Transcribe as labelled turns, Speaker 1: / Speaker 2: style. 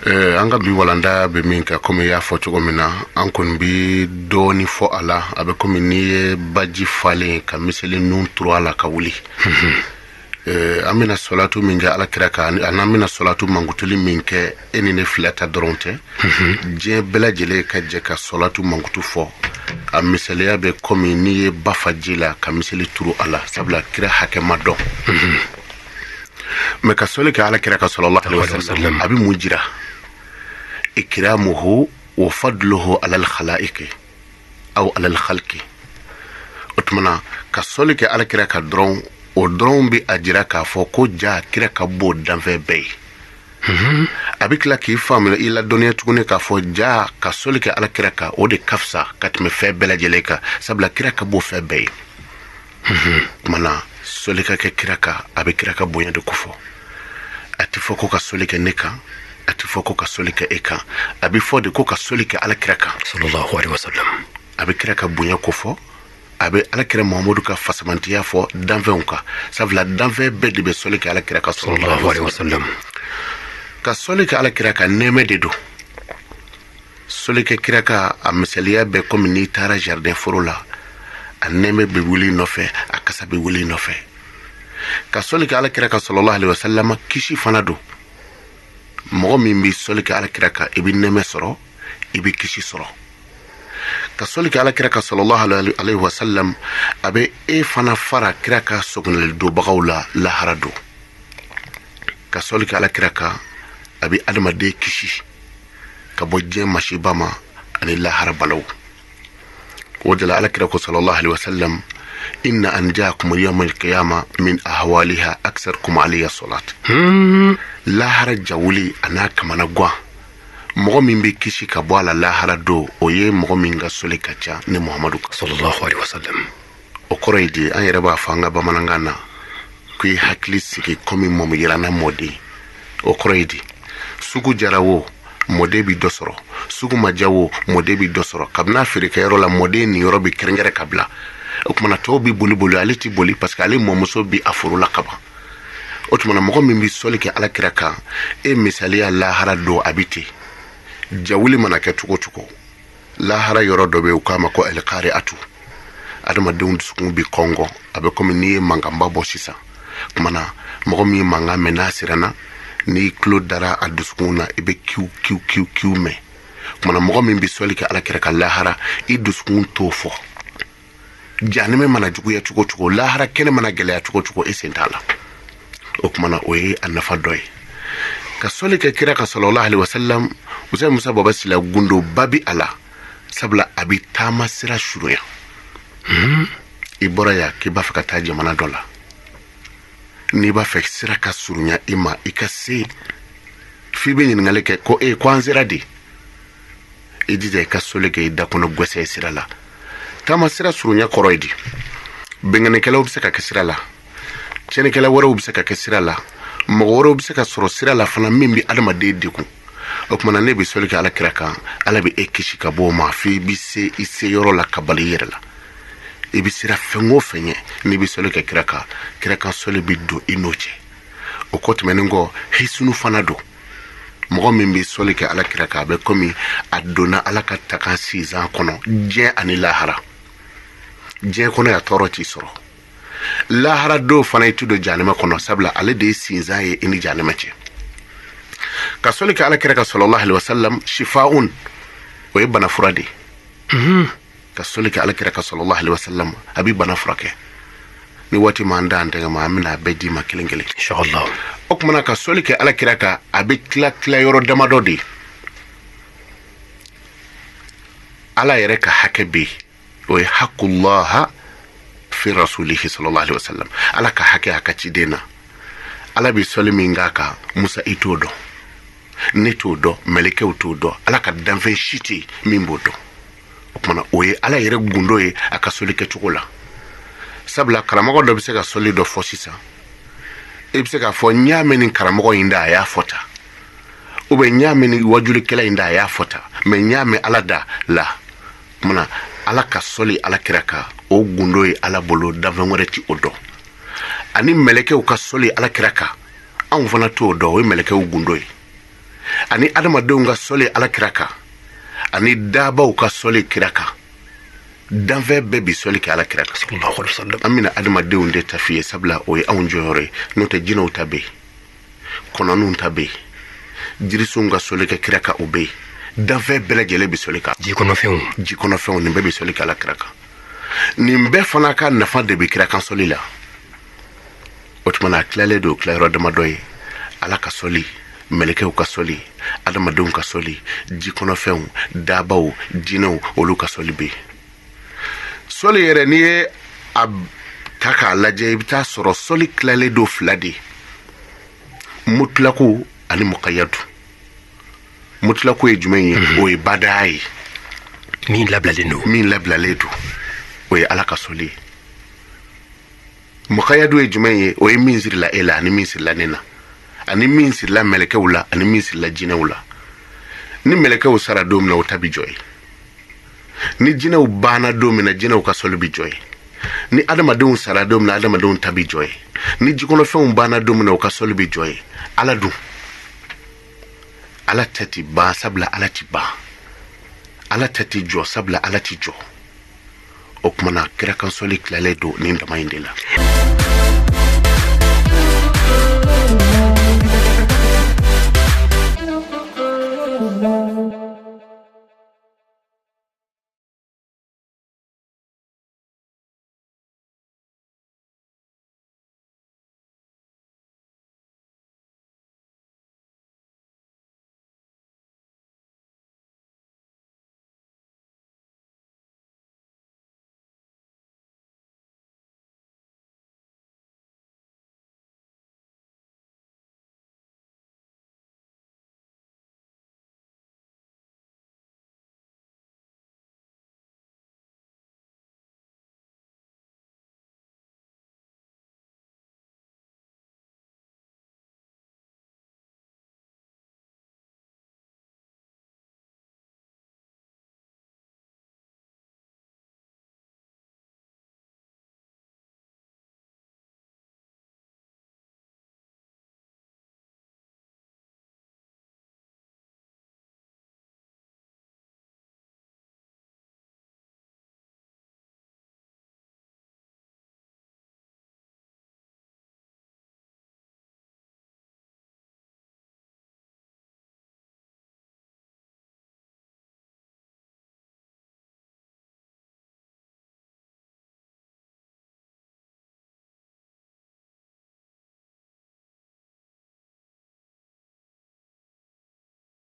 Speaker 1: An ka bi walanda bɛ min kan, komi i y'a fɔ cogo min na, an kɔni bɛ dɔɔni fɔ a la. A bɛ komi n'i ye baji falen ka miseli nun turu a la ka wuli. An bɛna sɔlatu min kɛ Ala kira kan, ani an bɛna sɔlatu mankutuli min kɛ, e ni ne fila ta dɔrɔn tɛ, diɲɛ bɛɛ lajɛlen ka jɛ ka sɔlatu mankutu fɔ. A misaliya bɛ komi n'i ye ba fa ji la ka miseli turu a la, sabula kira hakɛ ma dɔn. Mais ka sɔli kɛ Ala kira kan sallallahu alaihi wasallam, a bɛ mun jira? Ikramuhu wa fadluhu alal khalaiqi aw alal khalqi. O tuma na, ka sɔli kɛ Ala kira kan dɔrɔn, o dɔrɔn bɛ a jira k'a fɔ ko ja kira ka bon danfɛn bɛɛ ye. A bɛ tila k'i faamuya, i ladɔnniya tuguni k'a fɔ ja ka sɔli kɛ Ala kira kan, o de ka fisa ka tɛmɛ fɛn bɛɛ lajɛlen kan, sabula kira ka bon fɛn bɛɛ ye. Tuma na, sɔli ka kɛ kira kan, a bɛ kira ka bonya de kofɔ. A tɛ fɔ ko ka sɔli kɛ ne kan, a tɛ fɔ ko ka sɔli kɛ e kan, a bɛ fɔ de ko ka sɔli kɛ Ala kira kan
Speaker 2: sallallahu alaihi wasallam.
Speaker 1: A bɛ kira ka bonya kofɔ, a bɛ Ala kira Muhamadu ka fasamantiya fɔ danfɛnw kan, sabula danfɛn bɛɛ de bɛ sɔli kɛ Ala kira kan
Speaker 2: sallallahu alaihi wasallam.
Speaker 1: Ka sɔli kɛ Ala kira kan, nɛɛmɛ de don. Sɔli kɛ kira kan, a misaliya bɛ komi n'i taara jardin foro la, a nɛɛmɛ bɛ wuli nɔfɛ, a kasa bɛ wuli nɔfɛ. Ka sɔli kɛ Ala kira kan sallallahu alaihi wasallam, kisi fana don. Mɔgɔ min bɛ sɔli kɛ Ala kira kan, i bɛ nɛɛmɛ sɔrɔ, i bɛ kisi sɔrɔ. Ka sɔli kɛ Ala kira kan sallallahu alaihi wasallam, a bɛ e fana fara kira ka sogonali donbagaw la lahara don. Ka sɔli kɛ Ala kira kan, a bɛ adamaden kisi ka bɔ diɲɛ masiba ma ani lahara balaw. O de la Ala kira ko sallallahu alaihi wasallam: inna anjakum yawma alqiyama min ahwaliha aksarkum alayya salat. Lahara jawuli a n'a kamana gwan, mɔgɔ min bɛ kisi ka bɔ a la lahara don, o ye mɔgɔ min ka sɔli ka ca ne Muhamadu kan
Speaker 2: sallallahu alaihi wasallam.
Speaker 1: O kɔrɔ ye di? An yɛrɛ b'a fɔ an ka bamanankan na ko i hakili sigi komi mɔmuyiranna mɔden. O kɔrɔ ye di? Sugu jara wo, mɔden bi dɔ sɔrɔ. Sugu ma ja wo, mɔden bi dɔ sɔrɔ. Kabini a feerekɛyɔrɔ la, mɔden nin yɔrɔ bi kɛrɛnkɛrɛn ka bila. O kumana, tɔw bi boli boli, ale ti boli, parce que ale mɔmuso bi a foro la kaban. O tumana, mɔgɔ min bi sɔli kɛ Ala kira kan, e misaliya lahara don a bi ten. Jawuli mana kɛ cogo cogo, lahara yɔrɔ dɔ bɛ yen, u k'a ma ko alikari atu. Adamadenw dusukun bi kɔngɔ, a bɛ komi n'i ye mankanba bɔ sisan. Kumana, mɔgɔ min ye mankan mɛn, n'a siranna, n'i tulo dara a dusukun na, i bɛ kiw kiw kiw kiw mɛn. Kumana, mɔgɔ min bɛ sɔli kɛ Ala kira kan lahara, i dusukun t'o fɔ. Jahanɛmɛ mana juguya cogo cogo, lahara kɛnɛ mana gɛlɛya cogo cogo, e sen t'a la. O kumana, o ye a nafa dɔ ye ka sɔli kɛ kira kan sallallahu alaihi wasallam. Usayi Musa Baba Sila, gundoba bi a la, sabula a bɛ taama sira surunya. I bɔra yan k'i b'a fɛ ka taa jamana dɔ la, n'i b'a fɛ sira ka surunya i ma, i ka se f'i bɛ ɲininkali kɛ ko e ko an sera de. I jija i ka sɔli kɛ i da kɔnɔ gwɛsɛ sira la. Taama sira surunya kɔrɔ ye di? Bɛnkanikɛlaw bɛ se ka kɛ sira la, tiɲɛnikɛla wɛrɛw bɛ se ka kɛ sira la, mɔgɔ wɛrɛw bɛ se ka sɔrɔ sira la fana min bɛ adamaden degun. O tuma na, ne bɛ sɔli kɛ Ala kira kan, Ala bɛ e kisi ka bɔ o ma f'i bɛ se i se yɔrɔ la ka bali i yɛrɛ la. I bɛ sira fɛn o fɛn ɲɛ, n'i bɛ sɔli kɛ kira kan, kira kan sɔli bɛ don i n'o cɛ. O kɔ tɛmɛnen kɔ, hisunu fana don. Mɔgɔ min bɛ sɔli kɛ Ala kira kan, a bɛ komi a donna Ala ka takan sinzan kɔnɔ diɲɛ ani lahara. Diɲɛ kɔnɔ ya, tɔɔrɔ t'i sɔrɔ. Lahara don fana, i ti don jahanɛmɛ kɔnɔ, sabula ale de ye sinzan ye i ni jahanɛmɛ cɛ. Ka sɔli kɛ Ala kira kan sallallahu alaihi wasallam, shifaun, o ye bana fura de ye. Ka sɔli kɛ Ala kira kan sallallahu alaihi wasallam, a bɛ bana furakɛ. Ni waati m'an da an tɛgɛ ma, an bɛna a bɛɛ d'i ma kelen kelen.
Speaker 2: Inshallah.
Speaker 1: O kumana, ka sɔli kɛ Ala kira kan, a bɛ tila tila yɔrɔ damadɔ de ye. Ala yɛrɛ ka hakɛ bɛ yen, o ye hakullaha fi rasulihi sallallahu alaihi wasallam, Ala ka hakɛ a ka ciden na. Ala bɛ sɔli min k'a kan, Musa, i t'o dɔn, ne t'o dɔn, mɛlɛkɛw t'o dɔn, Ala ka danfɛn si tɛ yen min b'o dɔn. O kumana, o ye Ala yɛrɛ gundo ye a ka sɔli kɛcogo la, sabula karamɔgɔ dɔ bɛ se ka sɔli dɔ fɔ sisan, i bɛ se k'a fɔ n y'a mɛn nin karamɔgɔ in da, a y'a fɔ tan, ou bien n y'a mɛn nin wajulikɛla in da, a y'a fɔ tan, mais n y'a mɛn Ala da la. Kumana, Ala ka sɔli Ala kira kan, o gundo ye Ala bolo, danfɛn wɛrɛ ti o dɔn. Ani mɛlɛkɛw ka sɔli Ala kira kan, anw fana t'o dɔn, o ye mɛlɛkɛw gundo ye. Ani adamadenw ka sɔli ala kira kan, ani daabaw ka sɔli kira kan, danfɛn bɛɛ bi sɔli kɛ ala kira kan.
Speaker 2: Sallallahu alaihi wasallam.
Speaker 1: An bɛna adamadenw de ta f'i ye, sabula o ye anw jɔyɔrɔ ye. N'o tɛ, jinɛw ta bɛ yen, kɔnɔninw ta bɛ yen, jirisunw ka sɔli kɛ kira kan, o bɛ yen. Danfɛn bɛɛ lajɛlen bɛ sɔli kan.
Speaker 2: Jikɔnɔfɛnw.
Speaker 1: Jikɔnɔfɛnw, nin bɛɛ bɛ sɔli kɛ ala kira kan. Nin bɛɛ fana ka nafa de bɛ kira kan sɔli la. O tuma na, a tilalen don tilayɔrɔ damadɔ ye: ala ka sɔli, mɛlɛkɛw ka sɔli, adamadenw ka sɔli, jikɔnɔfɛnw, dabaw, jinɛw, olu ka sɔli bɛ yen. Sɔli yɛrɛ, n'i ye a ta k'a lajɛ, i bɛ taa sɔrɔ sɔli tilalen don fila de ye: mutulaku ani mukayadu. Mutulaku ye jumɛn ye? O ye badaya ye.
Speaker 2: Min labilalen don.
Speaker 1: Min labilalen don, o ye ala ka sɔli ye. Mukayadu ye jumɛn ye? O ye min sirila e la, ani min sirila ne na, ani min sirila mɛlɛkɛw la, ani min sirila jinɛw la. Ni mɛlɛkɛw sara don min na, o ta bi jɔ ye. Ni jinɛw banna don min na, jinɛw ka sɔli bi jɔ ye. Ni adamadenw sara don min na, adamadenw ta bi jɔ ye. Ni jikɔnɔfɛnw banna don min na, o ka sɔli bi jɔ ye. Ala dun, ala ta ti ban, sabula ala ti ban. Ala ta ti jɔ, sabula ala ti jɔ. O tuma na, kirakan sɔli tilalen don nin dama in de la.